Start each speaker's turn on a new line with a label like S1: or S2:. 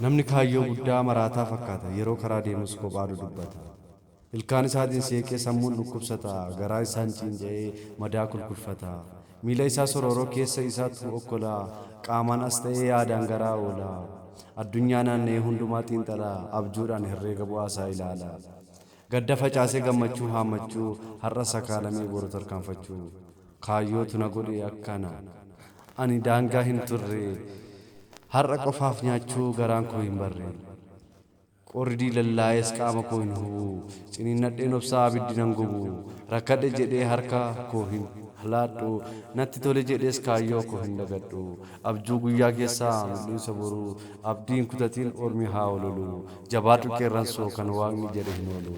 S1: Namni kaayyoo guddaa maraataa fakkaata. Yeroo karaa deemus kophaa dudubbata. Ilkaan isaatiin seeqee sammuun dhukkubsata. Garaa isaan ciinca'ee madaa kulkulfata. Miila isaa sorooroo keessa isaatu okkola. Qaamaan as ta'ee yaadaan garaa oola. Addunyaa naanna'ee hundumaa xiinxala. Abjuudhaan herreega bu'aasaa ilaala. Gadda facaasee gammachuu haammachuu, har'a sakaalamee boru tarkaanfachuu. Kaayyootu na godhe akkana. Ani daangaa hin turre. Har'a qofaaf nyaachuu garaan koo hin barre. Qorri diilallaa'es qaama koo hin hubu. Ciniinnadheen obsaa abiddi nan gubu. Rakkadhe jedhee harka koo hin laadhu. Natti tole jedhees kaayyoo koo hin dagadhu. Abjuu guyyaa keessaa mul'insa boruu. Abdii hin kutatiin ormi haa ololu. Jabaadhu qeerransoo, kan Waaqni jedhe hin oolu.